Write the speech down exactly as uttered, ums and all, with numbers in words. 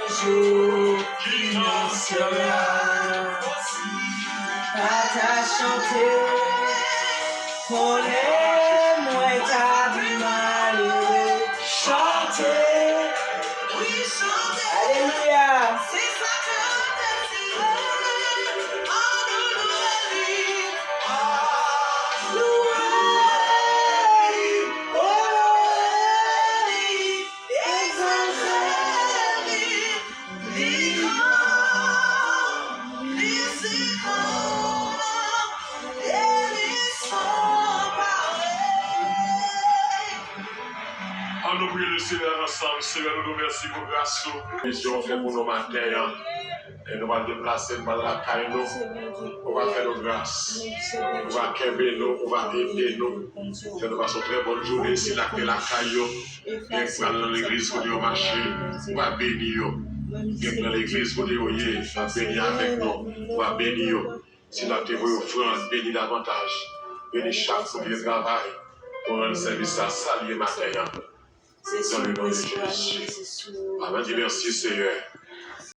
Jou ki nan syèl la, pa ta chante, konnen mwen ta pi malere. Chante. Alelouya. Ann nou priye Lesenyè ansanm. Senyè, nou di w mèsi pou gras ou. Misyon w fè pou nou maten an. E nou pral deplase, nou pral lakay nou. Ou va fè nou gras. Ou va kenbe nou, ou va ede nou. Fè nou pase yon trè bòn jounen. Sila k te lakay yo, e k pral nan legliz kote yo mache, ou va beni yo. Gen k nan legliz kote yo ye, va beni avèk nou, ou va beni yo. Sila k te voye ofrann, beni davantaj. Beni chak moun ki te travay pou rann sèvis la, salye maten an. Dans le nom de Jésus. Amen. Di mèsi, Senyè.